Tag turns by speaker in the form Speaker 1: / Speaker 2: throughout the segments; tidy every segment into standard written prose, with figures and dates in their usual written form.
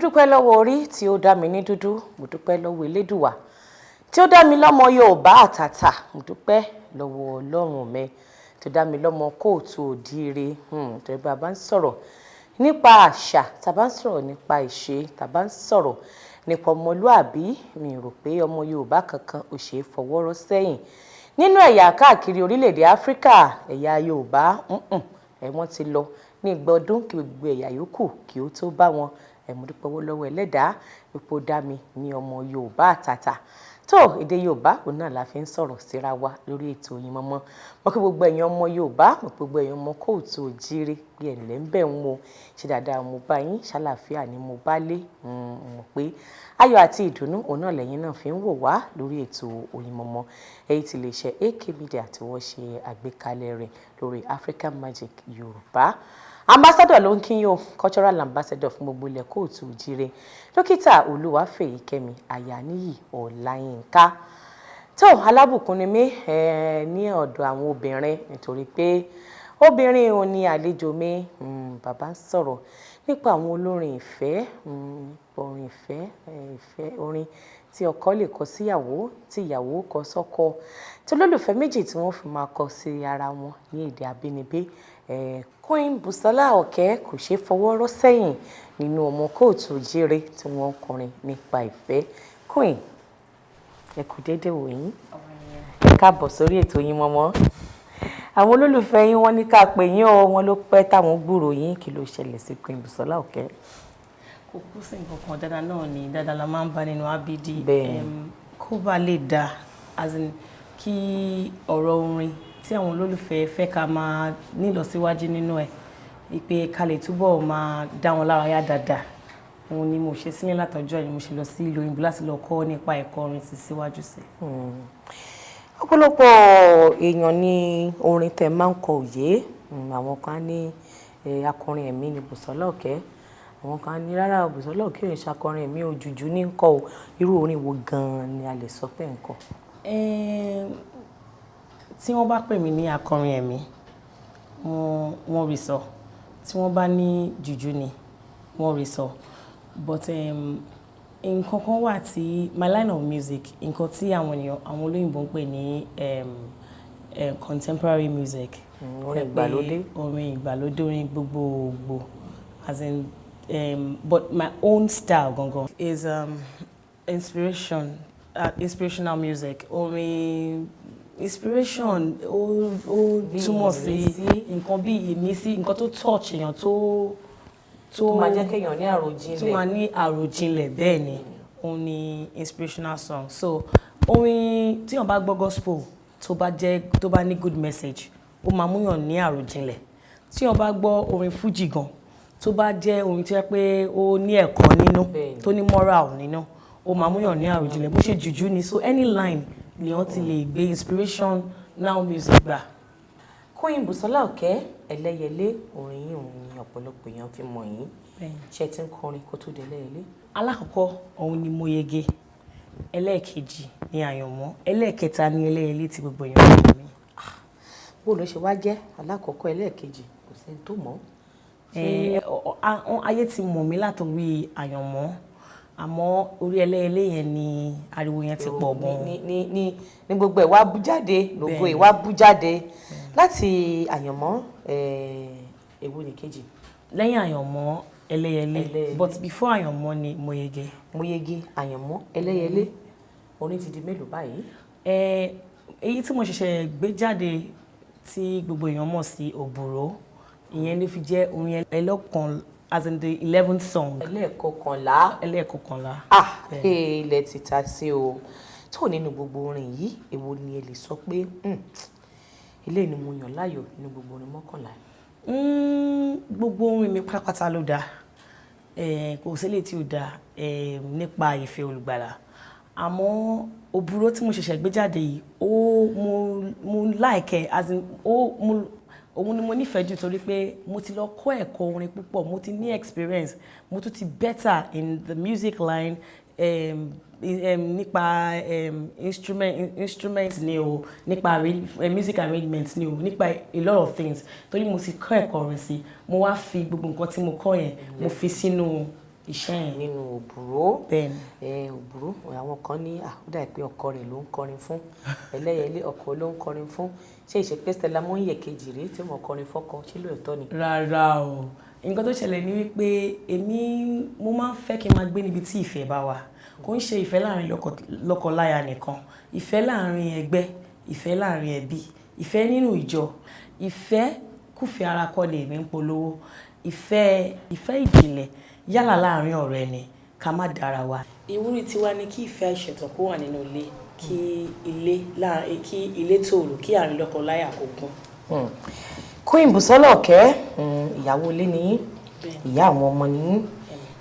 Speaker 1: Dúpẹ́ lọ́wọ́ orí tí ó dá mi ní dúdú. Mo dúpẹ́ lọ́wọ́ Elédùwà tí ó dá mi lọ́mọ Yorùbá àtàtà. Mo dúpẹ́ lọ́wọ́ Ọlọ́run mi tó dá mi lọ́mọ káàárọ̀ oòjíire. Torí bá a bá ń sọ̀rọ̀ nípa àṣà, tá a bá ń sọ̀rọ̀ nípa ìṣe, tá a bá ń sọ̀rọ̀ nípa ọmọlúàbí, mi rò pé ọmọ Yorùbá kankan ò ṣeé fọwọ́ rọ́ sẹ́yìn nínú ẹ̀yà káàkiri orílẹ̀-èdè Áfíríkà. Ẹ̀yà Yorùbá ẹ̀ wọ́n ti lọ ní igba ọdún kí gbogbo ẹ̀yà yòókù kí ó tó bá wọn. Ẹ̀ mo dúpẹ́ lọ́wọ́ Ẹlẹ́dàá ipò dá mi ní ọmọ Yorùbá àtàtà. Tó èdè Yorùbá òun náà la fi ń sọ̀rọ̀ síra wa lórí ètò Oyinmomo. Mo kí gbogbo ẹ̀yin ọmọ Yorùbá, mo kí gbogbo ẹ̀yin ọmọ káàárọ̀ oòjíire bí ẹ̀ ǹlẹ́ ń bẹ̀ ń wo ṣe dáadáa. Mo bá yín ṣàlàáfíà ni mo bá lé mọ̀ pé ayọ̀ àti ìdùnnú òun náà lẹ́yìn náà fi ń wò wá lórí ètò Oyinmomo, èyí tí lè ṣe AK Media tí wọ́n ṣe àgbékalẹ̀ rẹ̀ lórí African Magic Yorùbá. Ambassador ló ń kí yín o, cultural ambassador fún gbogbo ilẹ̀ káàárọ̀ oòjíire, Dókítà Olúwafẹ́yìkẹ́mi Àyàníyì Ọláyínká. Tó alábùkún ni mí ní ọ̀dọ̀ àwọn obìnrin, nítorí pé obìnrin ò ní àlejò mi. Bàbá ń sọ̀rọ̀ nípa àwọn olórin ìfẹ́, orin ìfẹ́, ìfẹ́, orin tí ọkọ lè kọ síyàwó, tí ìyàwó kọ sọ́kọ, tí olólùfẹ́ méjì tí wọ́n fi máa kọ sí ara wọn ní èdè abínibí. Queen Busola Òkè kò ṣeé fọwọ́ rọ́ sẹ́yìn nínú ọmọ káàárọ̀ oòjíire tí wọ́n ń kọrin nípa ìfẹ́. Queen, ẹ kú déédéé wò yín, ẹ káàbọ̀ sórí ètò Oyinmomo. Àwọn olólùfẹ́ yín, wọ́n ní ká pè yín o, wọ́n ló pẹ́ táwọn gbúròó yín. Kí ló ṣẹlẹ̀ sí Queen Busola Òkè?
Speaker 2: Kò kú sí nǹkan kan, dáadáa náà ni, dáadáa la máa ń bá nínú ábídí. Kó bá lè dáa, as in kí ọ̀rọ̀ orin tí àwọn olólùfẹ́ fẹ́ ká máa nílọsíwájú nínú ẹ̀, ìpè ká lè túbọ̀ máa dá wọn lára yá dáadáa, òun ni mo ṣe sílẹ̀ látọjọ́ yìí. Mo ṣe lọ sí ìlú òyìnbó láti lọ kọ́ nípa ẹ̀kọ́ orin sí síwájú sí.
Speaker 1: Ọ̀pọ̀lọpọ̀ èèyàn ní orin tẹ́ máa ń kọ òye. Àwọn kan á ní akọrin ẹ̀mí ni Bùsọ́lá Òkè, àwọn kan á ní rárá, Bùsọ́lá Òkè ò ń ṣakọrin ẹ̀mí, òjùjú ní ń kọ o. Irú orin wo gan-an ni a lè sọ pé ń kọ?
Speaker 2: Tí wọ́n bá pè mí ní akọrin ẹ̀mí, wọ́n rí sọ. Tí wọ́n bá ní jùjú ni, wọ́n rí sọ. But nǹkan kan wà tí my line of music, nǹkan tí àwọn ènìyàn, àwọn olóyìnbó ń pè ní contemporary music.
Speaker 1: Orin ìgbàlódé.
Speaker 2: Orin ìgbàlódé, orin gbogbogbò, as in but my own style gangan is inspiration, inspirational music. Orin inspiration, ó túmọ̀ sí nǹkan bí ìmísí, nǹkan tó touch èèyàn, tó
Speaker 1: tó máa jẹ́ kéèyàn ní àròjinlẹ̀.
Speaker 2: Tó máa ní àròjinlẹ̀, bẹ́ẹ̀ ni, òun ni inspirational song. So orin tí èèyàn bá gbọ́ gospel, tó bá jẹ́ tó bá ní good message, ó máa múyàn ní àròjinlẹ̀. Tí èèyàn bá gbọ́ orin Fuji gan, tó bá jẹ́ orin tó yẹ pé ó ní ẹ̀kọ́ nínú, tó ní moral nínú, ó máa múyàn ní àròjinlẹ̀. Bó ṣe jùjú ni. So any line lèèyàn ti lè gbé inspiration now music gbà.
Speaker 1: Queen Bùsọ́lá Òkè, Ẹlẹ́yẹlé, orin yìí òun ni ọ̀pọ̀lọpọ̀ èèyàn fi mọ̀ yín. Ṣé ti ń kọrin kó tó di Ẹlẹ́yẹlé?
Speaker 2: Alákọ̀ọ́kọ́ òun ni Mo Yege, ẹlẹ́ẹ̀kejì ni Àyànmọ́, ẹlẹ́ẹ̀kẹta ni Ẹlẹ́yẹlé tí gbogbo èèyàn mọ̀ mí.
Speaker 1: Bó ló ṣe wá jẹ́ alákọ̀ọ́kọ́, ẹlẹ́ẹ̀kejì, kò sẹ́ni tó mọ̀?
Speaker 2: Ayé ti mọ̀ mí látòrí Àyànmọ́, àmọ́ orí Ẹlẹ́yẹlé yẹn ni ariwo yẹn ti pọ̀ gan.
Speaker 1: Ní gbogbo ẹ̀ wá bú jáde, lógo ẹ̀ wá bú jáde láti Àyànmọ́. Èwo ni kejì?
Speaker 2: Lẹ́yìn Àyànmọ́, Ẹlẹ́yẹlé. But before Àyànmọ́ ni Mo Yege.
Speaker 1: Mo Yege, Àyànmọ́, Ẹlẹ́yẹlé. Orin ti di mélòó báyìí?
Speaker 2: Èyí tí mo ṣẹ̀ṣẹ̀ gbé jáde tí gbogbo èèyàn mọ̀ sí Òbúrò, ìyẹn ló fi jẹ́ orin ẹlọ́kan, as in the 11th song.
Speaker 1: Ẹlẹ́ẹ̀kọkànlá.
Speaker 2: Ẹlẹ́ẹ̀kọkànlá.
Speaker 1: Ah, ilẹ̀ ti ta sí o. Tó nínú gbogbo orin yìí, èwo ni ẹ lè sọ pé eléyìí ni mo yàn láàyò nínú gbogbo orin 11?
Speaker 2: Gbogbo orin mi pátápátá ló dáa, kò sí eléyìí tí ò dáa nípa ìfẹ́ olùgbàlà, àmọ́ Òbúrò tí mo ṣẹ̀ṣẹ̀ gbé jáde yìí, ó mo like ẹ, as in ó mo òun ni mo nífẹ̀ẹ́ jù, torí pé mo ti lọ kọ́ ẹ̀kọ́ orin púpọ̀, mo ti ní experience, mo tún ti better in the music line, nípa instrument ni o, nípa music arrangement ni o, nípa a lot of things, torí mo ti kọ́ ẹ̀kọ́ orin sí. Mo wá fi gbogbo nǹkan tí mo kọ́ yẹn, mo fi sínú Iṣẹ́ yẹn.
Speaker 1: Nínú Òbúrò.
Speaker 2: Bẹ́ẹ̀ ni.
Speaker 1: Ẹ Òbúrò, àwọn kan ní à ó dà pé ọkọ rẹ̀ ló ń kọrin fún ẹlẹ́yẹlé, ọkọ ló ń kọrin fún. Ṣé ìṣe pé Stella Mọ́yẹ̀ kejì rèé tí mo kọrin fọ́kọ? Ṣé lóòótọ́ ni?
Speaker 2: Rárá o. Nǹkan tó ṣẹlẹ̀ ni wípé èmi, mo máa ń fẹ́ kí n máa gbé níbi tí ìfẹ́ bá wà. Kò ń ṣe ìfẹ́ láàrin lọ́kọláya nìkan, ìfẹ́ láàrin ẹgbẹ́, ìfẹ́ láàrin ẹbí, ìfẹ́ nínú ìjọ, ìfẹ́ kúfẹ̀ẹ́ ara kọ́ ni èmi ń polówó. Ìfẹ́ ìjìnlẹ̀ yálà láàrin ọ̀rẹ́ ni, ká má dára wa. Ìwúrí tiwa ni kí ìfẹ́ àìṣẹ̀tàn kó wà nínú ilé, kí ilé láàrin, kí ilé tòrò, kí àárín lọ́kọláya kó gún.
Speaker 1: Queen Bùsọ́lá Ọ̀kẹ́, ìyàwó ilé ni yín, ìyá àwọn ọmọ ni yín.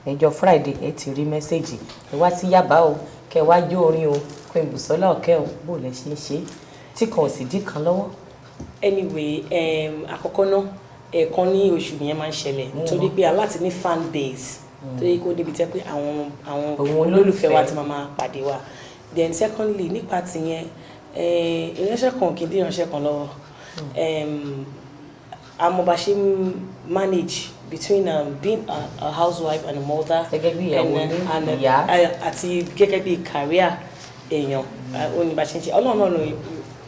Speaker 1: Ẹjọ́ Friday, ẹ ti rí message, ẹ wá sí Yaba o, kẹ wá jó orin o. Queen Bùsọ́lá Ọ̀kẹ́ o, bó lẹ ṣe ń ṣe tí kan ò sì dí kan lọ́wọ́?
Speaker 2: Anyway, àkọ́kọ́ náà, ẹ̀ẹ̀kan ní oṣù yẹn máa ń ṣẹlẹ̀, nítorí pé aláti ní fan base tó yẹ kó níbi tẹ́ pé àwọn
Speaker 1: Òun
Speaker 2: olólùfẹ́ wa
Speaker 1: olólùfẹ́.
Speaker 2: ti máa pàdé wa. Then secondly, nípa tìyẹn, ìránṣẹ́ kan kì í dín ìránṣẹ́ kan lọ́wọ́. Àmọ́ bá ṣe ń manage between being a housewife and a mother.
Speaker 1: Gẹ́gẹ́ bí ìyàwó ilé,
Speaker 2: and,
Speaker 1: ìyá.
Speaker 2: Àti gẹ́gẹ́ bí career èèyàn, ó ní bá ṣe ń ṣe. Ọlọ́run náà ló,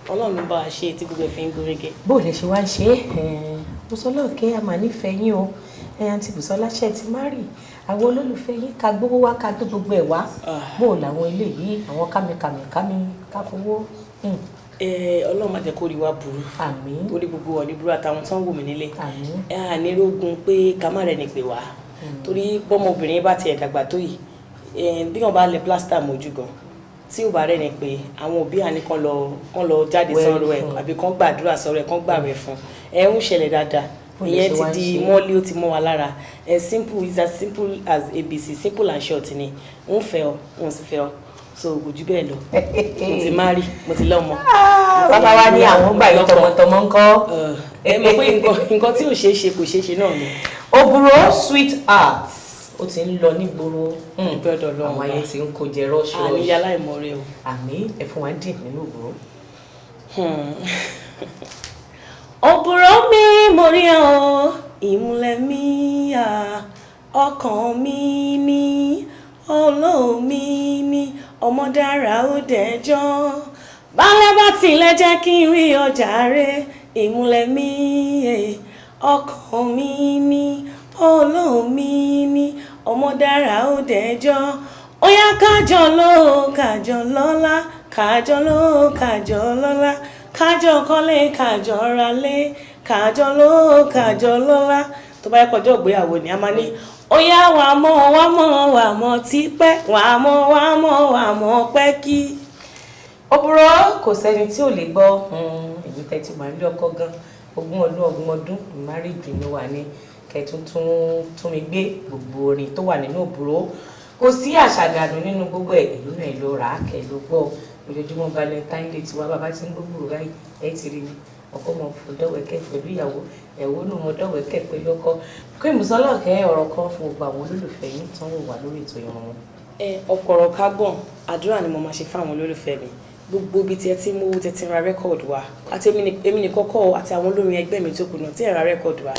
Speaker 2: Ọlọ́run ló ń bá wa ṣe tí gbogbo ẹ̀ fi ń gúnrégé.
Speaker 1: Bó lẹ ṣe wá ń ṣe é, Bùsọ́lá Ọ̀kẹ́? A máa nífẹ̀ẹ́ yín o. Àǹtí Bùsọ́lá, ṣe ti má rì àwọn olólùfẹ́ yín, ká gbówó wá, ká gbé gbogbo ẹ̀ wá, bó làwọn eléyìí, àwọn kámikàmì kámi káfowó?
Speaker 2: Ọlọ́run má jẹ́ kó rí wa burú.
Speaker 1: Àmín.
Speaker 2: Orí gbogbo ọ̀ ní burú, àtàwọn tó ń wò mí nílé.
Speaker 1: Àmín.
Speaker 2: Ẹ à ní rógun pé ká má rẹ̀ ní pè wá, torí bọ́mọbìnrin bá tiẹ̀ dàgbà tó yìí, bí wọ́n bá lẹ plaster mójú gan, tí ò bá rẹ̀ ní pé àwọn òbí àní kán lọ jáde
Speaker 1: wẹ̀
Speaker 2: sọ̀rọ̀ ẹ̀
Speaker 1: fún.
Speaker 2: Àbí kán gbàdúrà sọ̀rọ̀ ẹ̀, kán gbàwẹ̀ fún ẹ, ń ṣẹlẹ̀ dáadáa.
Speaker 1: Bó lẹ
Speaker 2: Ìyẹn
Speaker 1: ṣe
Speaker 2: ti
Speaker 1: wá ń
Speaker 2: di
Speaker 1: ṣe?
Speaker 2: mọ́lí, ó ti mọ́ wa lára. Ẹ simple is as simple as ABC, simple and short ni. Ń fẹ́ ọ, ń sì fẹ́ ọ, so kò jù bẹ́ẹ̀ lọ. Mo ti marry, mo ti lọ́mọ.
Speaker 1: Bàbá wa ní àwọn gbà yín tọmọtọmọ ńkọ́?
Speaker 2: Ẹ mọ̀ pé nǹkan tí ò ṣeé ṣe kò ṣeé ṣe náà ni.
Speaker 1: Òbúrò Sweet Heart, ó ti ń lọ nígboro.
Speaker 2: Dúpẹ́ ọ̀dọ̀ Ọlọ́run.
Speaker 1: Àwọn ayé ti ń kó jẹ rush rush.
Speaker 2: Àníyá láìmọ̀ọ́rẹ́ o.
Speaker 1: Àmín. Ẹ fún wa díẹ̀ nínú Òbúrò.
Speaker 2: Òbúrò mi, mo rí ọ, ìmùlẹ̀ mi à, ọkàn mi ní, olómi ní, ọmọ dára ó dẹjọ́. Bálẹ̀ bá tilẹ̀ jẹ́ kí n rí ọjà rẹ̀, ìmùlẹ̀ mi, ọkàn mi ní, olómi ní, ọmọ dára ó dẹjọ́. Ó yá, kájọ ló, kájọ lọ́lá, kájọ ló, kájọ lọ́lá, kájọ kọ́lé, kájọ ralé, kájọ ló, kájọ lọ́lá. Tó bá yẹ kọjọ́ ìgbéyàwó ni, a máa ní ó yá, wà mọ́, wà mọ́, wà mọ́ tipẹ́, wà mọ́, wà mọ́, wà mọ́ pẹ́ kí.
Speaker 1: Òbúrò, kò sẹ́ni tí ò lè gbọ́. Èyí tẹ́ ti wà nílé ọkọ gan 20 ọdún, 30 ọdún marriage ni wà ní kẹtún tún tún mi gbé gbogbo orin tó wà nínú Òbúrò. Kò sí àṣàdànù nínú gbogbo ẹ̀. Èyí náà ló rà á kẹ́ ló gbọ́. Ojoojúmọ́ Valentine Day tiwa, bàbá tí ń gbogbo báyìí, ẹ ti rí mi, ọkọ mọ fún dọ́wẹ́kẹ́ pẹ̀lú ìyàwó, ẹ̀wọ́ náà mọ dọ́wẹ́kẹ́ pẹ̀lú ọkọ. Queen Bùsọ́lá Ọ̀kẹ́, ọ̀rọ̀ kan fún gbogbo àwọn olólùfẹ́ yín tó ń wò wá lórí ètò ìrànwọ́.
Speaker 2: Ẹ ọ̀pọ̀rọ̀ kágbọ̀n, àdúrà ni mo máa ṣe fáwọn olólùfẹ́ mi. Gbogbo ibi tí ẹ ti ń mówó tẹ ti ń ra record wa, àti èmi nìkan kọ́ o, àti àwọn olórin ẹgbẹ́ mi tó kù náà tí ẹ ra record wa,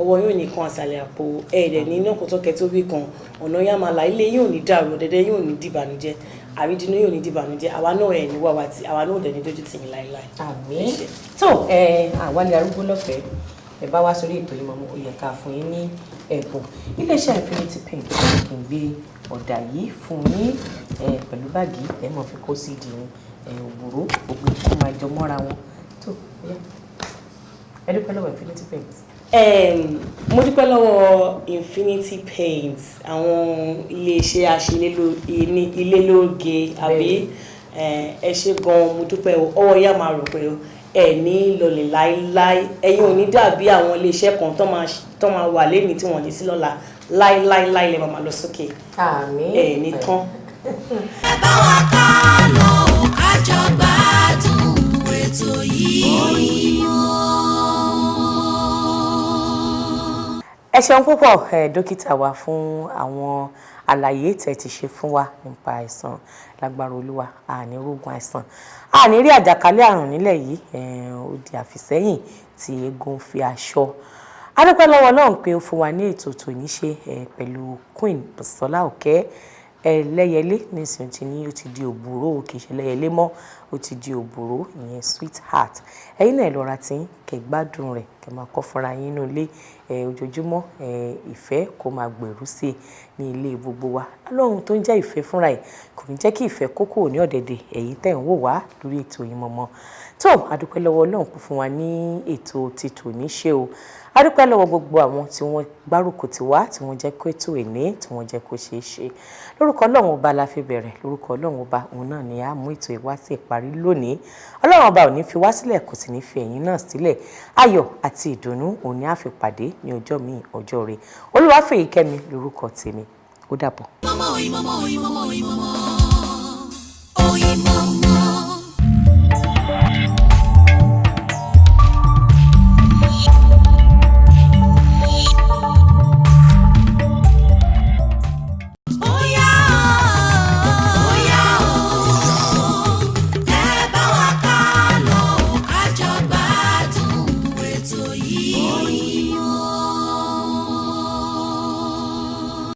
Speaker 2: ọwọ́ yóò ní kan àsàlẹ̀ àpò ẹ̀ẹ́dẹ̀ ní iná kò tó kẹ́ tó bí kan ọ̀nà yá máa là. Ilé yóò ní dàrú, ọ̀dẹ̀dẹ̀ yóò ní dìbànújẹ́, àrídìínú yóò ní dìbànújẹ́. Àwa náà ẹ̀ ní wá wa tí àwa náà dẹ̀ ní dójú tì mí láéláé.
Speaker 1: Àmín. Tó ẹ àwálé arúgbó lọ́fẹ̀ẹ́, ẹ bá wá sórí ètò yìí mọ́mọ́, ó yẹ ká fún yín ní ẹ̀bùn. Iléeṣẹ́ Infinity Paint kì í gbé ọ̀dà yìí fún yín pẹ̀lú báàgì ẹ mọ̀ fi kó sí ìdí Òbúrò, gbogbo ìkó máa jọ mọ́ra wọn. Tó yá, ẹ dúpẹ́ lọ́wọ́ Infinity Paint.
Speaker 2: Mo dúpẹ́ lọ́wọ́ Infinity Paint, àwọn iléeṣẹ́ aṣelélóge àbí. Ẹ ṣé gan-an, mo dúpẹ́ o. Ọwọ́ yá máa rò pé ẹ ní lọlẹ̀ láéláé. Ẹ̀yin ò ní dàbí àwọn iléeṣẹ́ kan tó máa wà lẹ́ni tí wọ́n ní sí lọ́la. Láéláéláé lè máa lọ sókè.
Speaker 1: Àmín.
Speaker 2: Ẹ ní tán.
Speaker 3: Ẹ bá wa ká lọ, ká jọ gbádùn ètò yìí.
Speaker 1: Ẹ ṣeun púpọ̀ ẹ dókítà wa fún àwọn àlàyé tẹ́ ti ṣe fún wa nípa àìsàn. Lágbára Olúwa, àní rógun àìsàn, àní rí àjàkálẹ̀ àrùn nílẹ̀ yìí. Ó di àfìsẹ́yìn tí eégún fi aṣọ. A dúpẹ́ lọ́wọ́ Ọlọ́run pé ó fún wa ní ètò tòní ṣe pẹ̀lú Queen Bùsọ́lá Òkè Ẹlẹ́yẹlé. Nísìnyí tí ní ó ti di òbúrò, kì í ṣe ẹlẹ́yẹlé mọ́, ó ti di òbúrò, ìyẹn sweetheart. Ẹ̀yin náà ẹ lọ ra tí kẹ́ gbádùn rẹ̀, kẹ́ máa kọ́ fúnra yín nínú ilé ojoojúmọ́. Ìfẹ́ kó máa gbèrú sí i ní ilé gbogbo wa. Ọlọ́run tó ń jẹ́ ìfẹ́ fúnra ẹ̀ kò ní jẹ́ kí ìfẹ́ kókó ní ọ̀dẹ̀dẹ̀ ẹ̀yin tẹ̀ ń wò wá lórí ètò yìí mọ̀mọ́ tó. A dúpẹ́ lọ́wọ́ Ọlọ́run kó fún wa ní ètò ti tòní ṣe o. A dúpẹ́ lọ́wọ́ gbogbo àwọn tí wọ́n gbárùkù tì wá, tí wọ́n jẹ́ kó ètò ìní, tí wọ́n jẹ́ kó ṣeé ṣe. Lórúkọ Ọlọ́run Ọba la fi bẹ̀rẹ̀, lórúkọ Ọlọ́run Ọba òun náà ni a mú ètò ìwá sí ìparí lónìí. Ọlọ́run Ọba ò ní fi wá sílẹ̀, kò sì ní fi ẹ̀yin náà sílẹ̀. Ayọ̀ àti ìdùnnú òun ni a fi pàdé ní ọjọ́ míì, ọjọ́ rẹ̀. Olúwafẹ́yìkẹ́mi lórúkọ tèmi. Ó dàbọ̀.
Speaker 3: Mọ́mọ́, Oyinmomo, Oyinmomo, Oyinmomo, Oyinmomo.